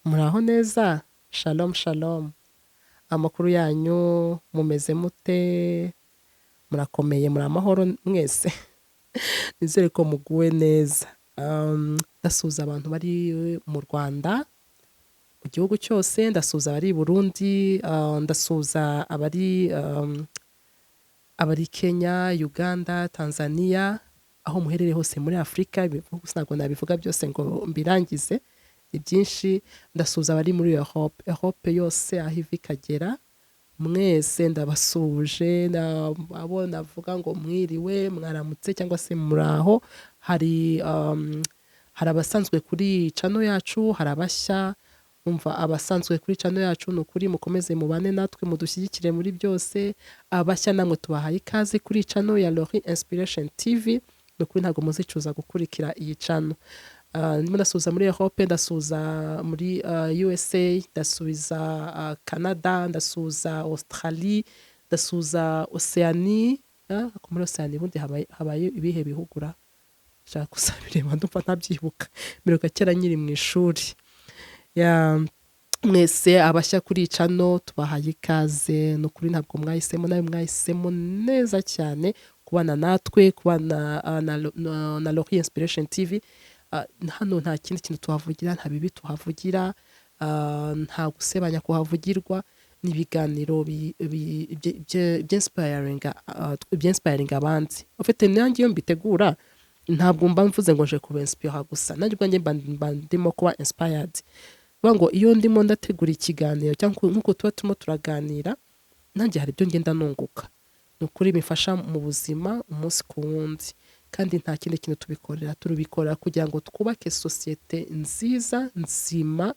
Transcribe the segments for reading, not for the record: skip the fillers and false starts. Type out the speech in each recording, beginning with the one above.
Muraho neza? Shalom shalom. Amakuru yanyu, mumeze mute? Murakomeye, muri amahoro mwese? Nizere ko muguwe neza. Ndasuhuza abantu bari mu Rwanda, mu gihugu cyose, ndasuhuza abari i Burundi, ndasuhuza abari Kenya, Uganda, Tanzania, aho muherereye hose muri Afurika. Ibihugu ntabwo nabivuga byose ngo mbirangize, ni byinshi. Ndasuhuza abari muri Europe, Europe yose aho iva ikagera, mwese ndabasuhuje. Abo navuga ngo mwiriwe, mwaramutse cyangwa se muraho. Hari abasanzwe kuri channel yacu, hari abashya. Umva, abasanzwe kuri channel yacu, ni ukuri mukomeze mubane natwe, mudushyigikire muri byose. Abashya namwe tubahaye ikaze kuri channel ya Laurie Inspiration TV. Ni ukuri ntabwo muzicuza gukurikira iyi channel. Ndimo ndasuhuza muri Europe, ndasuhuza muri USA, ndasuhuza Canada, ndasuhuza Australie, ndasuhuza Oceanie. Muri Oceanie ubundi habaye ibihe bihugura? Nshaka kuzabireba, ndumva ntabyibuka, mperuka kera nkiri mu ishuri. Ya, mwese abashya kuri channel tubahaye ikaze. Ni ukuri ntabwo mwahisemo nawe, mwahisemo neza cyane kubana natwe, kubana na Laurie Inspiration TV. Hano nta kindi kintu tuhavugira, nta bibi tuhavugira, nta gusebanya kuhavugirwa. Ni ibiganiro by'inspiring abandi. Ufite nanjye iyo mbitegura, ntabwo mba mvuze ngo nje kuba inspira gusa, nanjye ubwanjye mba ndimo kuba inspired. Bivuga ngo iyo ndimo ndategura ikiganiro cyangwa nk'uko tuba turimo turaganira, nanjye hari ibyo ngenda nunguka. Ni ukuri bifasha mu buzima umunsi ku wundi. Kandi nta kindi kintu tubikorera, turabikora kugira ngo twubake sosiyete nziza, nzima,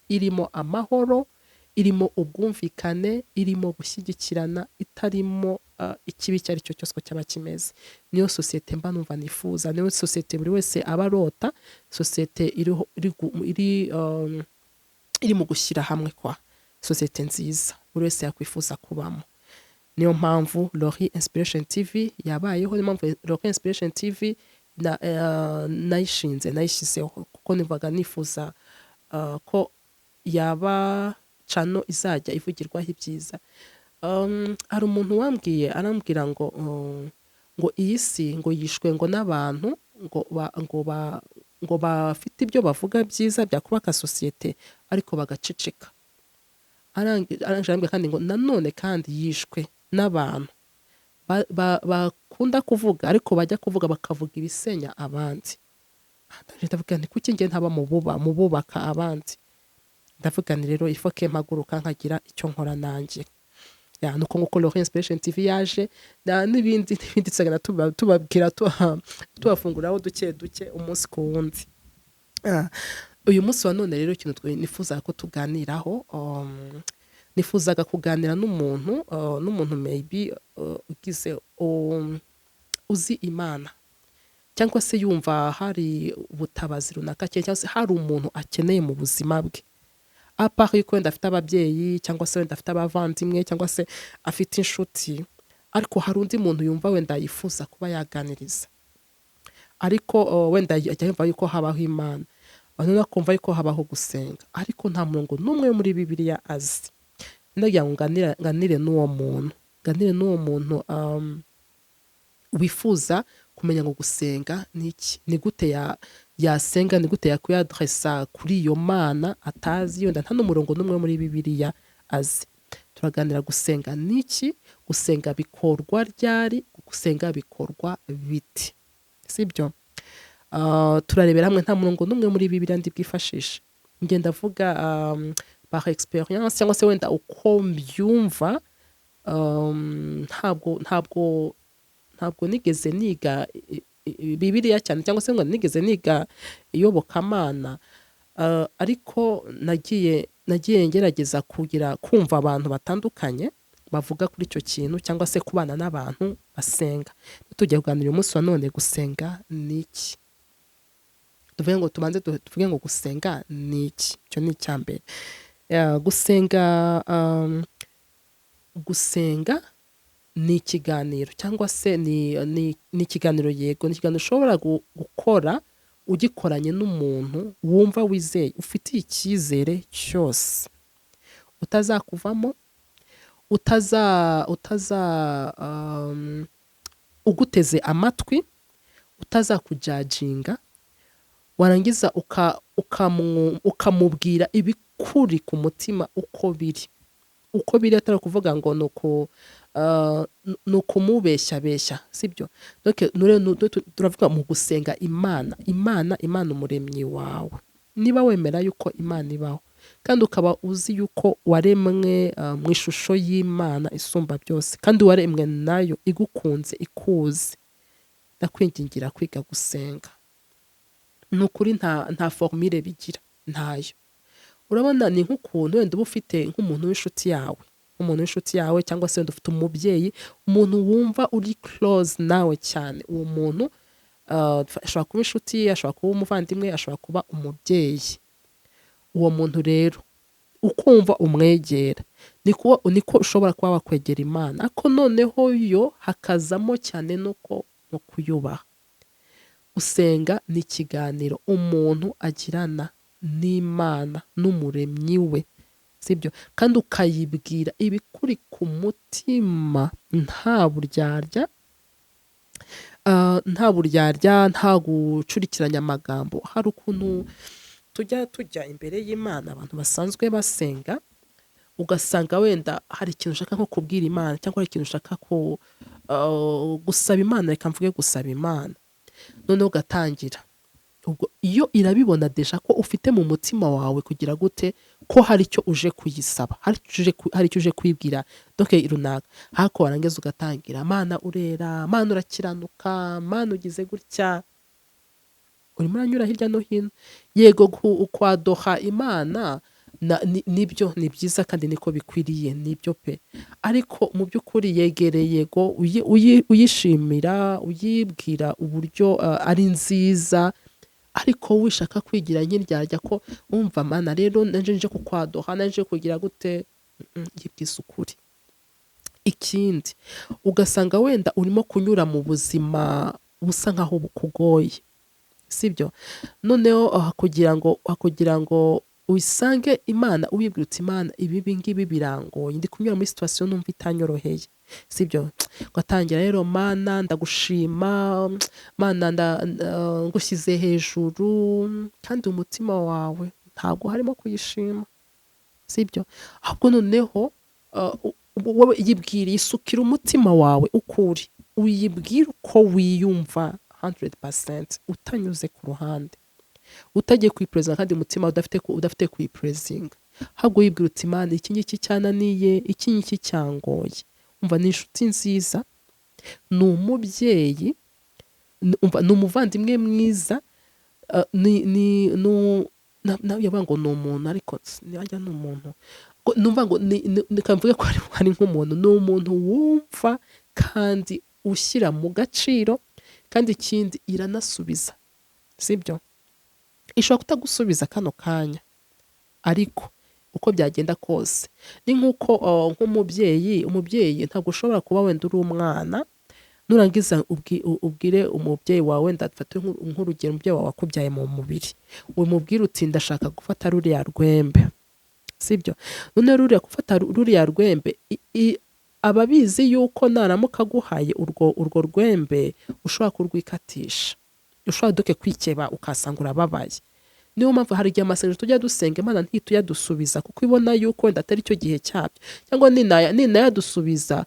irimo amahoro, irimo ubwumvikane, irimo gushyigikirana, itarimo ikibi icyo ari cyo cyose uko cyaba kimeze. Niyo sosiyete mba numva nifuza, niyo sosiyete buri wese aba arota, sosiyete iriho iri mu gushyira hamwe, kwa sosiyete nziza buri wese yakwifuza kubamo. Niyo mpamvu Laurie Inspiration TV yabayeho, niyo mpamvu Laurie Inspiration TV nayishinze, nayishyizeho, kuko numvaga nifuza ko yaba channel izajya ivugirwaho ibyiza. Hari umuntu wambwiye, arambwira ngo iyi si ngo yishwe ngo n'abantu ngo bafite ibyo bavuga byiza byakubaka sosiyete ariko bagaceceka. Arangije arambwira kandi ngo nanone kandi yishwe n'abantu bakunda kuvuga, ariko bajya kuvuga bakavuga ibisenya abandi. Ndangije ndavuga nti: "Kuki njye ntaba mu bubaka abandi?" Ndavuga nti: "Rero il faut que mpaguruka nkagira icyo nkora nanjye." Ya, nuko nguko Laurie Inspiration TV yaje, n'ibindi n'ibindi tuzagenda tubabwira, tubafunguriraho duke duke umunsi ku wundi. Uyu munsi wa none rero, ikintu nifuzaga ko tuganiraho, nifuzaga kuganira n'umuntu maybe ugize uzi Imana, cyangwa se yumva hari ubutabazi runaka akeneye, cyangwa se hari umuntu akeneye mu buzima bwe, à part yuko wenda afite ababyeyi, cyangwa se wenda afite abavandimwe, cyangwa se afite inshuti, ariko hari undi muntu yumva wenda yifuza kuba yaganiriza. Ariko wenda ajya yumva yuko habaho Imana, noneho akumva yuko habaho gusenga, ariko nta murongo n'umwe wo muri Bibiliya azi. Ndagira ngo nganire n'uwo muntu, wifuza kumenya ngo gusenga ni iki, ni gute yasenga, ni gute yakwiyadresa kuri iyo Mana atazi, wenda nta n'umurongo n'umwe wo muri Bibiliya azi. Turaganira gusenga ni iki, gusenga bikorwa ryari, gusenga bikorwa biti, sibyo? Turarebera hamwe. Nta murongo n'umwe muri Bibiliya ndi bwifashishe, ngenda ndavuga par experience cyangwa se wenda uko mbyumva. Ntabwo nigeze niga Bibiliya cyane, cyangwa se ngo nigeze niga iyobokamana, ariko nagiye ngerageza kugira kumva abantu batandukanye bavuga kuri icyo kintu, cyangwa se kubana n'abantu basenga. Tugiye kuganira uyu munsi wa none gusenga ni iki. Tuvuge ngo tubanze tuvuge ngo gusenga ni iki, icyo ni icya mbere. Ya, gusenga ni ikiganiro, cyangwa se ni ikiganiro, yego, ni ikiganiro ushobora gukora. Ugikoranye n'umuntu wumva wizeye, ufitiye icyizere cyose, utazakuvamo, utaza uguteze amatwi, utazakujudginga, warangiza ukamubwira ibikuri ku mutima uko biri, atari ukuvuga ngo ni ukumubeshyabeshya, sibyo? Donc, turavuga mu gusenga Imana umuremyi wawe. Niba wemera yuko Imana ibaho kandi ukaba uzi yuko waremwe mu ishusho y'Imana isumba byose, kandi waremwe nayo igukunze, ikuzi, ndakwingingira kwiga gusenga. Ni ukuri nta formule bigira, ntayo. Urabona, ni nk'ukuntu wenda uba ufite nk'umuntu w'inshuti yawe, cyangwa se wenda ufite umubyeyi, umuntu wumva uri close nawe cyane. Uwo muntu ashobora kuba inshuti, ashobora kuba umuvandimwe, ashobora kuba umubyeyi. Uwo muntu rero ukumva umwegera, niko ushobora kuba wakwegera Imana. Ariko noneho yo hakazamo cyane nuko no kuyubaha. Gusenga ni ikiganiro umuntu agirana n'Imana, n'umuremyi we, sibyo? Kandi ukayibwira ibikuri ku mutima nta buryarya, nta buryarya, nta gucurikiranya amagambo. Hari ukuntu tujya imbere y'Imana, abantu basanzwe basenga, ugasanga wenda hari ikintu ushaka nko kubwira Imana, cyangwa hari ikintu ushaka gusaba Imana, reka mvuge gusaba Imana. Noneho ugatangira, ubwo iyo irabibona déjà ko ufite mu mutima wawe kugira gute, ko hari icyo uje kuyisaba, hari icyo uje kuyibwira, donc runaka. Ariko warangiza ugatangira: "Mana urera, Mana urakiranuka, Mana ugize gutya." Urimo uranyura hirya no hino. Yego, kwadoha Imana nibyo, ni byiza kandi niko bikwiriye, nibyo pe. Ariko mu by'ukuri yegereye, yego, uyishimira, uyibwira uburyo ari nziza, ariko wishaka kwigira nk'indyarya ko wumva: "Mana rero nje kukwadoha, nje kugira gute." Yibwiza ukuri. Ikindi, ugasanga wenda urimo kunyura mu buzima busa nkaho bukugoye, sibyo? Noneho kugira ngo usange Imana, uyibwira uti: "Imana, ibi ngibi birangoye, ndi kunyura muri situation numva itanyoroheye," sibyo? Ugatangira rero: "Mana ndagushima, Mana ngushyize hejuru," kandi umutima wawe ntabwo harimo kuyishima, sibyo? Ahubwo noneho wowe yibwiriye, isukira umutima wawe uko uri, uyibwire uko wiyumva 100%, utanyuze ku ruhande, utagiye kuyipresenta kandi umutima udafite kuyipresenta. Ahubwo wibwira uti: "Imana, iki ngiki cyananiye, iki ngiki cyangoye." Umva, ni inshuti nziza, ni umubyeyi, umva, ni umuvandimwe mwiza, ni ni nu- na- nawe yavuga ngo ni umuntu, ariko ntiyajya ni umuntu. Numva ngo reka mvuge ko ari nk'umuntu, ni umuntu wumva kandi ushyira mu gaciro. Kandi ikindi, iranasubiza, sibyo? Ishobora kutagusubiza kano kanya, ariko uko byagenda kose ni nk'uko nk'umubyeyi, umubyeyi ntabwo ushobora kuba wenda uri umwana, nurangiza ubwire umubyeyi wawe, wenda dufate nk'urugero umubyeyi wawe wakubyaye mu mubiri, umubwire uti: "Ndashaka gufata ruriya rwembe," sibyo? Noneho ruriya gufata ruriya rwembe, aba abizi yuko naramuka aguhaye urwo rwembe ushobora kurwikatisha, ushobora duke kwikeba ukasanga urababaye. Niyo mpamvu hari igihe amasengesho tujya dusenga Imana ntituyadusubiza, kuko ibona yuko wenda atari cyo gihe cyabyo, cyangwa ninayadusubiza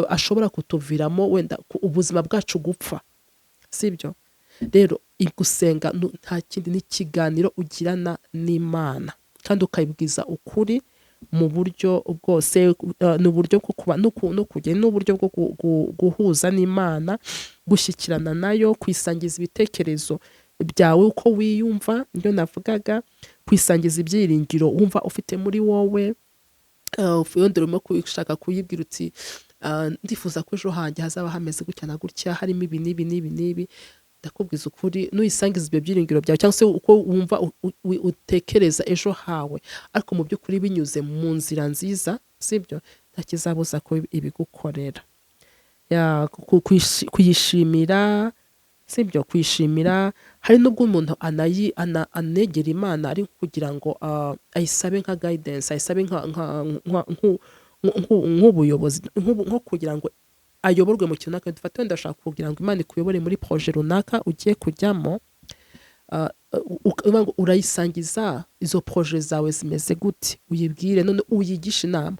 ashobora kutuviramo wenda ubuzima bwacu gupfa, sibyo? Rero gusenga nta kindi, ni ikiganiro ugirana n'Imana kandi ukayibwiza ukuri mu buryo bwose. Ni uburyo bwo kuba no kujya, ni uburyo bwo guhuza n'Imana, gushyikirana nayo, kwisangiza ibitekerezo byawe uko wiyumva, nibyo navugaga, kwisangiza ibyiringiro wumva ufite muri wowe. Wenda urimo gushaka kuyibwira uti: "Ndifuza ko ejo hanjye hazaba hameze gutya na gutya, harimo ibi n'ibi n'ibi n'ibi." Ndakubwiza ukuri, nuyisangiza ibyo byiringiro byawe cyangwa se uko wumva utekereza ejo hawe, ariko mu by'ukuri binyuze mu nzira nziza, sibyo? Nta kizabuza ko ibigukorera. Kuyishimira. Sibyo, kuyishimira. Hari n'ubwo umuntu anegera Imana ari kugira ngo ayisabe nka guidance, ayisabe nk'ubuyobozi, nko kugira ngo ayoborwe mu kintu runaka. Dufate wenda ashaka kugira ngo Imana ikuyobore muri projet runaka ugiye kujyamo, ukavuga ngo urayisangiza izo projet zawe zimeze gute, uyibwire, none uyigishe inama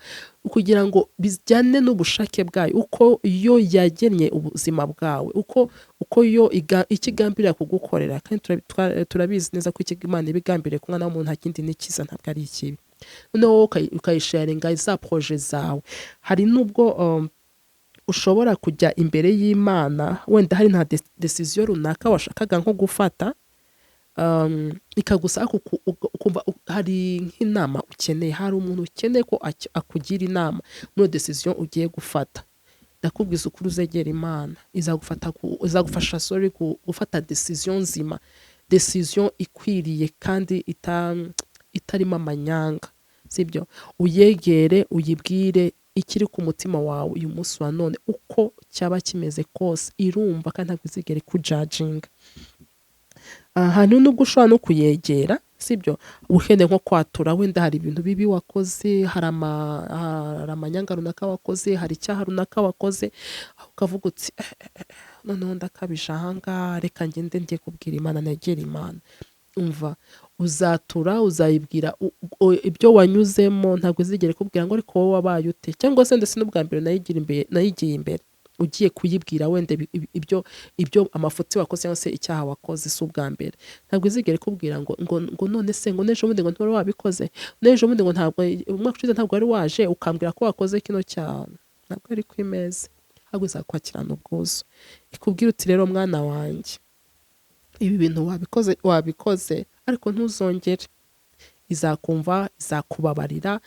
kugira ngo bijyane n'ubushake bwayo, uko yo yagennye ubuzima bwawe, uko yo icyo igambirira kugukorera. Kandi turabizi neza ko icyo Imana iba igambiriye ku mwana w'umuntu nta kindi, ni cyiza, ntabwo ari ikibi. Noneho wowe ukayisharinga za projet zawe. Hari n'ubwo ushobora kujya imbere y'Imana, wenda hari nta decision runaka washakaga nko gufata, ikagusaba ukumva hari nk'inama ukeneye, hari umuntu ukeneye ko akugira inama muri iyo decision ugiye gufata. Ndakubwiza ukuri, uzegera Imana, izagufasha, sorry, gufata decision nzima, decision ikwiriye kandi itarimo amanyanga. Sibyo? Uyegere, uyibwire ikiri ku mutima wawe uyu munsi wa none, uko cyaba kimeze kose irumva kandi ntabwo izigera ikujudginga. Hari nubwo ushobora no kuyegera, sibyo, ukeneye nko kwatura, wenda hari ibintu bibi wakoze, hari amanyanga runaka wakoze, hari icyaha runaka wakoze, aho ukavuga uti: "Eh, eh, eh, noneho ndakabije ahangaha, reka ngende njye kubwira Imana, negere Imana." Umva, uzatura, uzayibwira ibyo wanyuzemo, ntabwo izigera ikubwira ngo: "Ariko wowe wabaye ute?" Cyangwa se ndetse n'ubwa mbere nayigira imbere, nayigiye imbere ugiye kuyibwira wenda ibyo amafuti wakoze cyangwa se icyaha wakoze, si ubwa mbere. Ntabwo izigera ikubwira ngo none se ngo n'ejo bundi ngo ntiwari wabikoze, n'ejo bundi ngo ntabwo umwaka ushize ntabwo wari waje ukambwira ko wakoze kino cyaha. Ntabwo ari ko imeze, ahubwo izakwakirana ubwuzu, ikubwira uti: "Rero mwana wanjye, ibi bintu wabikoze, wabikoze, ariko ntuzongere." Izakumva, izakubabarira,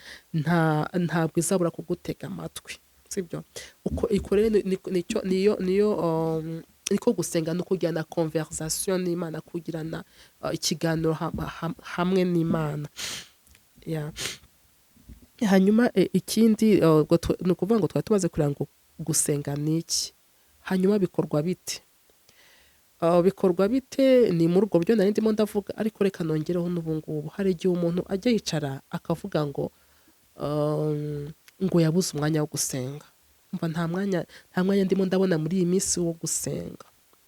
ntabwo izabura kugutega amatwi. Sibyo? Uko ikore nicyo niyo niko gusenga no kugirana conversation n'Imana, kugirana ikiganiro hamwe n'Imana. Yeah. Hanyuma ikindi, ubwo ni ukuvuga ngo twari tumaze kureba ngo gusenga ni iki, hanyuma bikorwa bite? Bikorwa bite? Ni muri ubwo buryo nari ndimo ndavuga, ariko reka nongereho n'ubu ngubu. Hari igihe umuntu ajya yicara akavuga ngo yabuze umwanya wo gusenga. Umva, nta mwanya ndimo ndabona muri iyi minsi wo gusenga.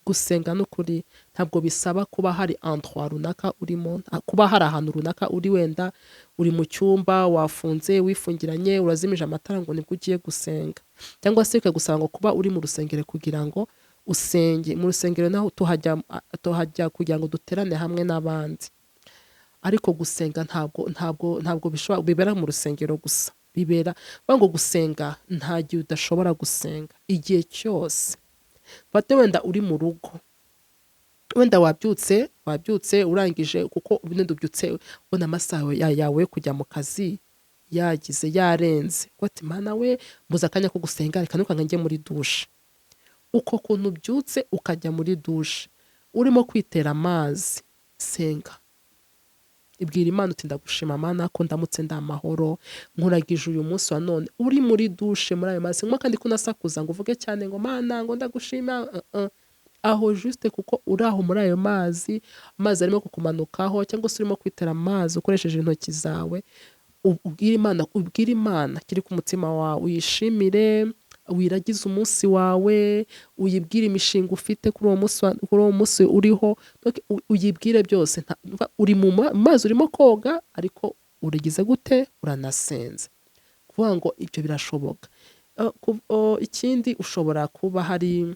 Gusenga n'ukuri ntabwo bisaba kuba hari endroit runaka urimo, kuba hari ahantu runaka uri, wenda uri mu cyumba wafunze, wifungiranye, urazimije amatara ngo nibwo ugiye gusenga, cyangwa se bikagusaba ngo kuba uri mu rusengero kugira ngo usenge. Mu rusengero naho tuhajya kugira ngo duterane hamwe n'abandi, ariko gusenga ntabwo bishobora bibera mu rusengero gusa. Bibera bavuga ngo gusenga nta gihe udashobora gusenga, igihe cyose. Fate wenda uri mu rugo, wenda wabyutse urangije, kuko wenda ubyutse ubona amasaha yawe yo kujya mu kazi yagize, yarenze, ko ati: "Mana we, mbuze akanya ko gusenga, reka ntukange njye muri douche." Uko kuntu ubyutse ukajya muri douche, urimo kwitera amazi, senga, ibwira Imana uti: "Ndagushima Mana ko ndamutse ndi amahoro, nkuragije uyu munsi wa none." Uri muri douche, muri ayo mazi, nyuma kandi kunasakuza ngo uvuge cyane ngo: "Mana, ngo ndagushima." Aho juste kuko uri aho muri ayo mazi, amazi arimo kukumanukaho, cyangwa se urimo kwitera amazi ukoresheje intoki zawe, ubwire Imana kiri ku mutima wawe, uyishimire, wiragize umunsi wawe, uyibwire imishinga ufite kuri uwo munsi uriho. Donc, uyibwire byose. Uri mu mazi urimo koga, ariko urigize gute? Uranasenze. Kuvuga ngo ibyo birashoboka. Ikindi ushobora kuba hari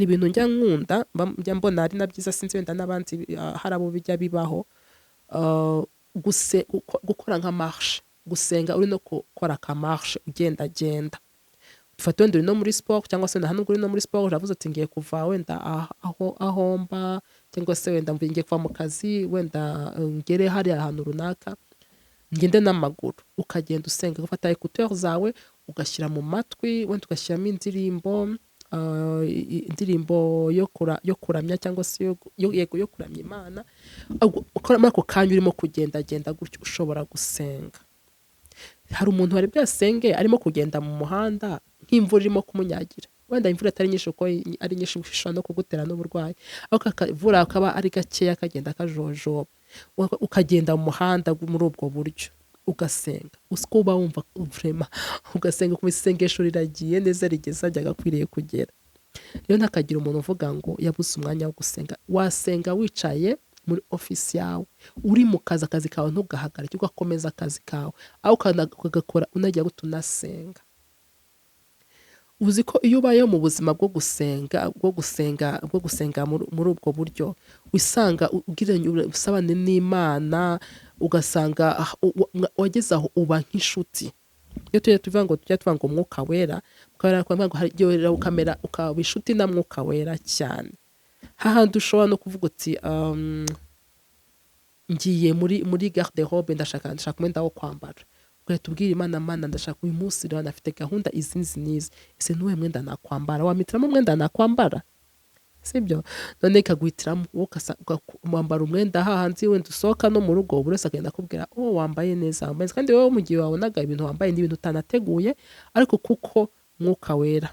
ibintu njya nkunda, njya mbona ari na byiza, sinzi wenda n'abandi hari abo bijya bibaho, gukora nka marche, gusenga uri no gukora ka marche, ugendagenda. Dufate wenda uri no muri sport, cyangwa se nta nubwo uri no muri sport, uravuze ati: "Ngiye kuva wenda aho mba, cyangwa se wenda ngiye kuva mu kazi, wenda ngere hariya ahantu runaka, ngende n'amaguru." Ukagenda usenga, ugafata écouteurs zawe ugashyira mu matwi, wenda ugashyiramo indirimbo, indirimbo yo kuramya, cyangwa se yego, yo kuramya Imana. Muri ako kanya urimo kugendagenda gutyo ushobora gusenga. Hari umuntu wari bwasenge arimo kugenda mu muhanda nk'imvura irimo kumunyagira? Wenda imvura atari nyinshi, kuko ari nyinshi ishobora no kugutera n'uburwayi, ariko akavura kaba ari gakeya kagenda kajojoba, ukagenda mu muhanda muri ubwo buryo ugasenga, usiko uba wumva vraiment ugasenga, ku isengesho riragiye neza, rigeze ajyaga akwiriye kugera. Rero ntakagira umuntu uvuga ngo yabuze umwanya wo gusenga. Wasenga wicaye muri ofisi yawe, uri mu kazi, akazi kawe ntugahagarike, ugakomeza akazi kawe, aho ukagakora unajya gute unasenga. Uzi ko iyo ubayeho mu buzima bwo gusenga muri ubwo buryo, wisanga ugiranye ubusabane n'Imana, ugasanga wageze aho uba nk'inshuti. Iyo tujya tuvuga ngo Mwuka Wera, Mwuka Wera, kuvuga ngo hari igihe rero ukamera ukaba inshuti na Mwuka Wera cyane, hahandi ushobora no kuvuga uti ngiye muri garde robe, ndashaka umwenda wo kwambara, ugahita ubwira Imana: "Mana, ndashaka uyu munsi rero nafite gahunda izi n'izi n'izi, ese nuwuhe mwenda nakwambara? Wampitiramo umwenda nakwambara?" Sibyo? None ikaguhitiramo, wowe wambara umwenda hahandi wenda usohoka no mu rugo, buri wese akagenda akubwira: "Oh, wambaye neza, wambaye neza." Kandi wowe mu gihe wabonaga ibintu wambaye ni ibintu utanateguye, ariko kuko Mwuka Wera,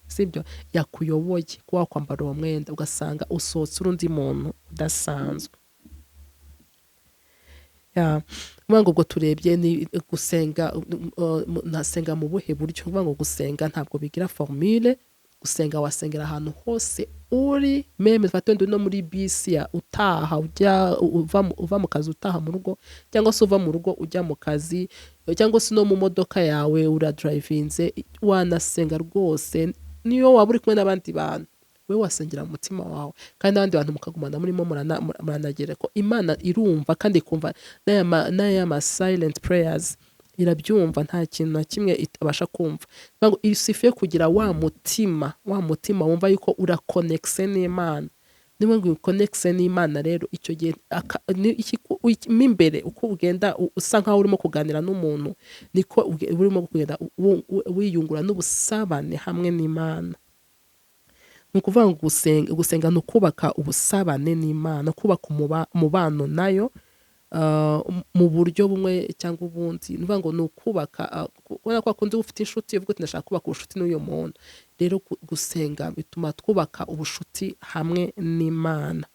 sibyo, yakuyoboye kuba wakwambara uwo mwenda, ugasanga usohotse uri undi muntu udasanzwe. Ya, ukuvuga ngo ubwo turebye ni gusenga, nasenga mu buhe buryo? Ukuvuga ngo gusenga ntabwo bigira formule. Gusenga wasengera ahantu hose uri, même fate wenda uri no muri bisi ya utaha, ujya uva mu kazi utaha mu rugo, cyangwa se uva mu rugo ujya mu kazi, cyangwa se no mu modoka yawe uradrivinze, wanasenga rwose. Niyo waba uri kumwe n'abandi bantu, wowe wasengera mu mutima wawe, kandi n'abandi bantu mukagumana murimo muranagera ko Imana irumva, kandi ikumva n'aya ma silent prayers irabyumva, nta kintu na kimwe itabasha kumva. Bivuga ngo isufiye kugira wa mutima wumva yuko urakonekise n'Imana. Niba ngo ukonekise n'Imana rero, icyo gihe mo imbere uko ugenda usa nkaho urimo kuganira n'umuntu, niko urimo kugenda wiyungura n'ubusabane hamwe n'Imana. Ni ukuvuga ngo gusenga ni ukubaka ubusabane n'Imana, kubaka umubano nayo mu buryo bumwe cyangwa ubundi. Ni ukuvuga ngo ni ukubaka, kubera ko wakunze ufite inshuti, uvuga uti: "Ndashaka kubaka ubucuti n'uyu muntu." Rero gusenga bituma twubaka ubushuti hamwe n'Imana.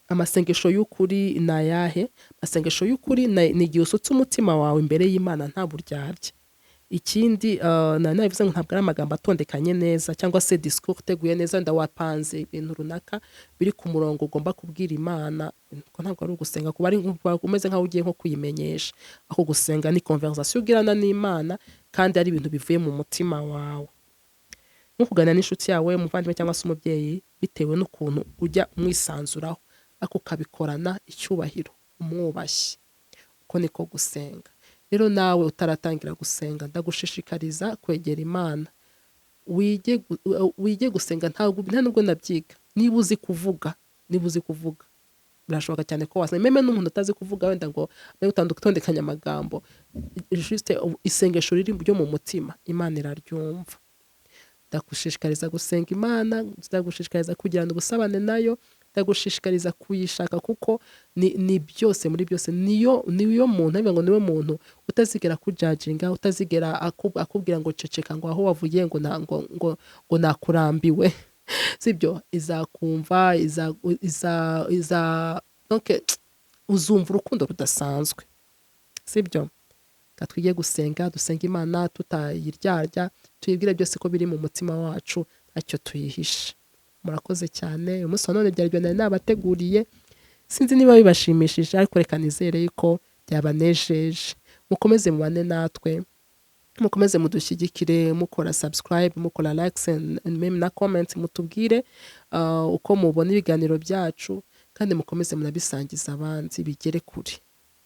Amasengesho y'ukuri ni ayahe? Amasengesho y'ukuri ni igihe usutse umutima wawe imbere y'Imana nta buryarya. Ikindi, nari nabivuze ngo ntabwo ari amagambo atondekanye neza cyangwa se discours iteguye neza, wenda wapanze ibintu runaka biri ku murongo ugomba kubwira Imana, ko ntabwo ari ugusenga, kuba ari umeze nk'aho ugiye nko kuyimenyesha. Aho gusenga ni conversation ugirana n'Imana, kandi ari ibintu bivuye mu mutima wawe, nko kuganira n'inshuti yawe, umuvandimwe cyangwa se umubyeyi, bitewe n'ukuntu ujya umwisanzuraho, ariko ukabikorana icyubahiro, umwubashye. Uko niko gusenga. Rero nawe utaratangira gusenga, ndagushishikariza kwegera Imana, wige gusenga. Ntabwo nta nubwo nabyiga. Niba uzi kuvuga, birashoboka cyane ko wasenga. Même n'umuntu utazi kuvuga, wenda ngo utondekanya amagambo, juste isengesho riri ryo mu mutima Imana iraryumva. Ndagushishikariza gusenga Imana, ndagushishikariza kugirana ubusabane nayo, ndagushishikariza kuyishaka, kuko ni byose muri byose. Niyo muntu avuga ngo niwe muntu utazigera kujajinga, utazigera akubwira ngo ceceka, ngo aho wavugiye ngo na, ngo, ngo, ngo nakurambiwe, sibyo? Izakumva, iza iza iza donc uzumva urukundo rudasanzwe, sibyo? Reka twige gusenga, dusenga Imana tutayiryarya, tuyibwire byose ko biri mu mutima wacu, ntacyo tuyihishe. Murakoze cyane. Uyu munsi wa none byari byo nari nabateguriye. Sinzi niba bibashimishije, ariko reka nizere yuko byabanejeje. Mukomeze mubane natwe, mukomeze mudushyigikire mukora subscribe, mukora likes and même na comment, mutubwire uko mubona ibiganiro byacu, kandi mukomeze munabisangiza abandi bigere kure.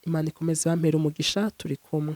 Imana ikomeze bampera umugisha. Turi kumwe.